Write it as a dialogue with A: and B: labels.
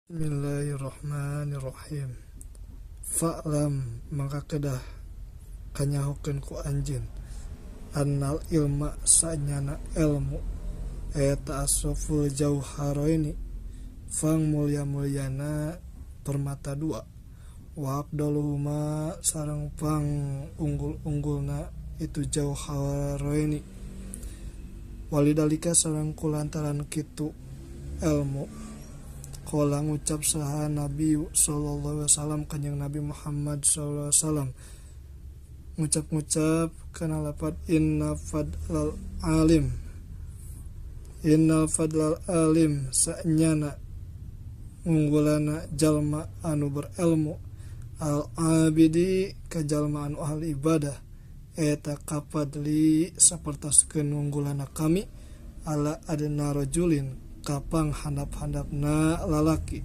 A: Bismillahirrahmanirrahim. Fa'lam mangka kedah kanyahokeun ku anjeun annal ilma sanyana ilmu eta asraful jauharaini fang mulia-muliana permata dua wa afdaluhuma sareng pang unggul-unggulna itu jauharaini walidalika sareng kulantaran kitu ilmu. Qala ngucap saha Nabi sallallahu alaihi wasallam kanjeng Nabi Muhammad sallallahu alaihi wasallam ngucap-ngucap kana lapat inna fadlal alim innal fadlal alim sanyana unggulana jalma anu berilmu al abidi ka jalma anu ahli ibadah eta kapadli sapertoskeun unggulana kami ala adna rajulin kapang handap-handapna lalaki.